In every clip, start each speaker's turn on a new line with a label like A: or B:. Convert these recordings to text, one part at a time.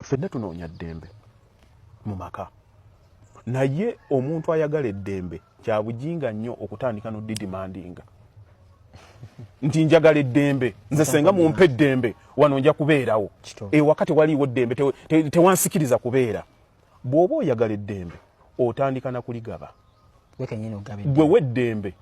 A: Ffenna tunoonya ddembe mu maka, naye omuntu ayagala eddembe kyabujinga nnyo okutandika nodidemandinga nti njagala eddembe, nze senga mumpe eddembe wano nja kubeerawo. Ewaka tewaliiwo ddembe, tewansikiriza kubeera. Bw'oba oyagala eddembe, otandika na kuligaba. Gwe weddembe,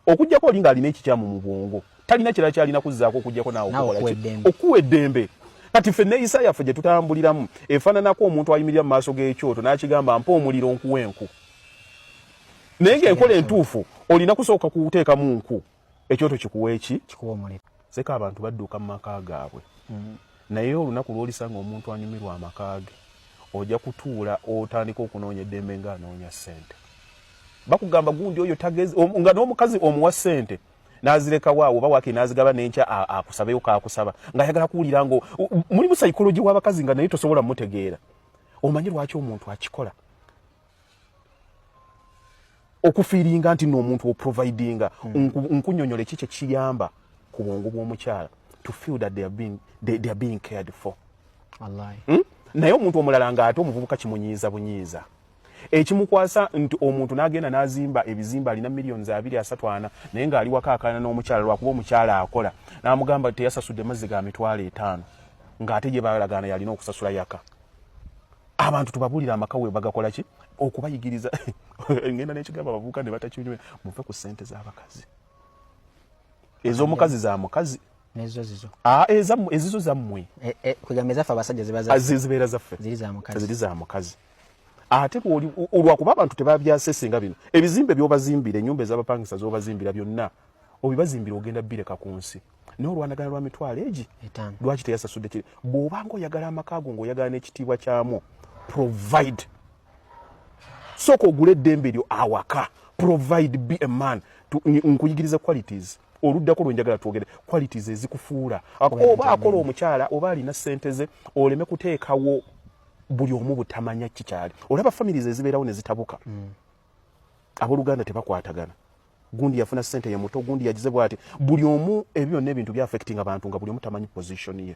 A: okugjako oli ng'alina ekikyamu mu bwongo, talina kirala kyalina kuzzaako okugjako naawe okuwa eddembe. Kati ffe neeyisa yaffe gye tutambuliramu efaananako omuntu ayimirira mu maaso g'ekyoto n'akigamba, "Mpa omuliro nkuwa enku," naye ng'enkola entuufu olina kusooka kuteekamu nku, ekyoto kikuwa eki? Seka abantu badduka mu maka gaabwe. Naye olunaku lw'olisanga omuntu anyumirwa amaka ge, ojja kutuula otandika okunoonya eddembe ng'anoonya ssente. Bakugamba gundi oyo tagezi, nga n'omukazi omuwa ssente n'azirekawo awo, oba waki n'azigaba n'enkya akusabeyo kakusaba ng'ayagala kuwulira nga mulimu psychology w'abakazi nga naye tosobola mutegeera. Omanyi lwaki omuntu akikola? Okufeelinga nti n'omuntu oprovidinga. Nkunyonyola eki kyekiyamba ku bwongo bw'omukyala to feel that they are being cared for. Naye omuntu omulala ng'ate omuvubuka kimunyiiza bunyiiza, ekimukwasa nti omuntu n'agenda n'azimba ebizimbe, alina millions abiri, asatu, ana, naye ng'ali waka akaana n'omukyala lwakuba omukyala akola, n'amugamba teyasasudde mazzi ga 50,000, ng'ate gye balagaana yalina okusasula yaka. Abantu tubabuulira amaka we bagakola ki okubayigiriza. Ngenda n'ekigambo abavubuka ne batakinyumira, muve ku ssente z'abakazi. Ez'omukazi za mukazi.
B: Nezo zizo.
A: Ezizo zammwe.
B: E, e, kugamba ezaffe abasajja ziba
A: zibeera zaffe.
B: Ziri za mukazi.
A: Ziri za mukazi. Ate olwakuba abantu tebabyasesinga bino ebizimbe byobazimbira, ennyumba ez'abapangisa zobazimbira, byonna obibazimbira ogenda bireka ku nsi, naye olwanagana lwa mitwalo egi lwaki teyasasudde kiri? Bw'obanga oyagala amaka go ng'oyagala n'ekitiibwa kyamwo, provide. Sooka ogule eddembe lyo awaka. Provide, be a man. Nkuyigiriza qualities oluddako lwenjagala twogere, qualities ezikufuula oba akola omukyala oba alina ssente ze, oleme kuteekawo buli omu butamanya kikyali. Olaba families ezibeerawo ne zitabuka. Abooluganda tebakwatagana, gundi yafuna ssente ye muto, gundi yagize bwati, buli omu ebyo byonna ebintu byaffecting abantu nga buli omu tamanyi position ye.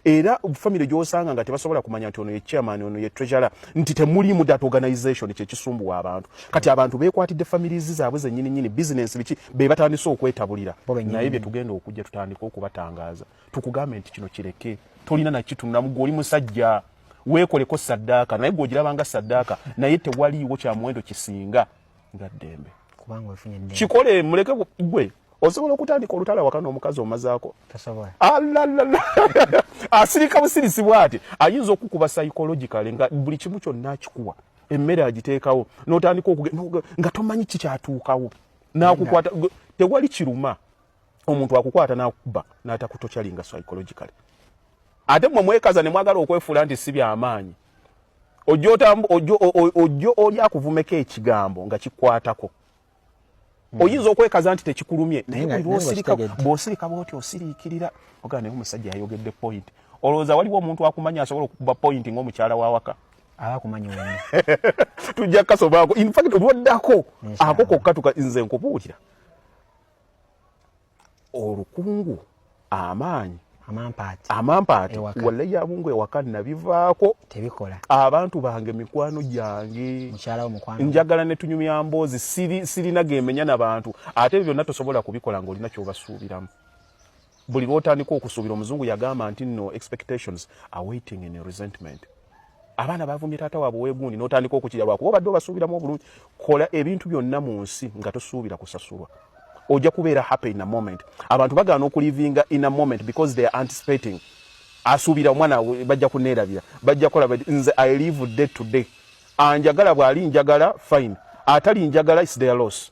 A: Era family gyosanga nga tebasobola kumanya nti ono ye chairman, ono ye treasurer, nti temulimu that organization, kyekisumbuwa abantu. Kati abantu bekwatidde families zaabwe zennyini nyini, business biki, be batandise okwetabulira. Naye bye tugenda okujja tutandike okubatangaaza, tukugambe nti kino kireke, tolina nakitunulamu. Gwe oli musajja, weekoleko saddaaka, naye gwe saddaaka, naye tewaliiwo kya muwendo kisinga nga ddembe. Kikole, muleke. Gwe osobola okutandika olutalo awaka n'omukazi omazaako, asirika busirisi bwati, ayinza okukuba psychologically nga buli kimu kyonna akikuwa, emmere agiteekawo, n'otandika nga tomanyi kikyatuukawo, nakukwata. Tewali kiruma omuntu akukwata n'akuba n'atakutorturinga psychologically. Ate mmwe mwekaza ne mwagala okwefuula nti si byamaanyi. Ojjo oli akuvumeko ekigambo nga kikwatako. Oyinza okwekaza nti tekikulumye, naye bw'osirika bwoti osiriikirira ogaa, naye omusajja yayogedde point. Olowooza waliwo omuntu akumanya asobola okukuba point ng'omukyala wawaka?
B: Abakumanyi wenna.
A: Tujja kasobaako. In fact, olwoddako ako kokka tuka. Nze nkubuulira, olukungu, amaanyi,
B: amampaati,
A: amampaati wallahi yabungu ewaka nabivaako.
B: Tebikola.
A: Abantu bange mikwano gyange.
B: Mukyalawo mukwano.
A: Njagala ne tunyumya mboozi, sirina gemenya nabantu. Ate ebyo byonna tosobola kubikola ng'olina kyobasuubiramu. Buli lwotandika okusuubira, omuzungu yagamba nti no expectations are waiting in resentment. Abaana bavumye taata waabwe weegundi, n'otandika okukirya lwakuba obadde obasuubiramu obulungi. Kola ebintu byonna mu nsi nga tosuubira kusasulwa, ojja kubeera happy in a moment. Abantu bagaana okulivinga in a moment because they are anticipating, asuubira omwana bajja kuneerabira, bajja kukola. Nze I live day to day. Anjagala bw'ali njagala, fine. Atali njagala, is their loss.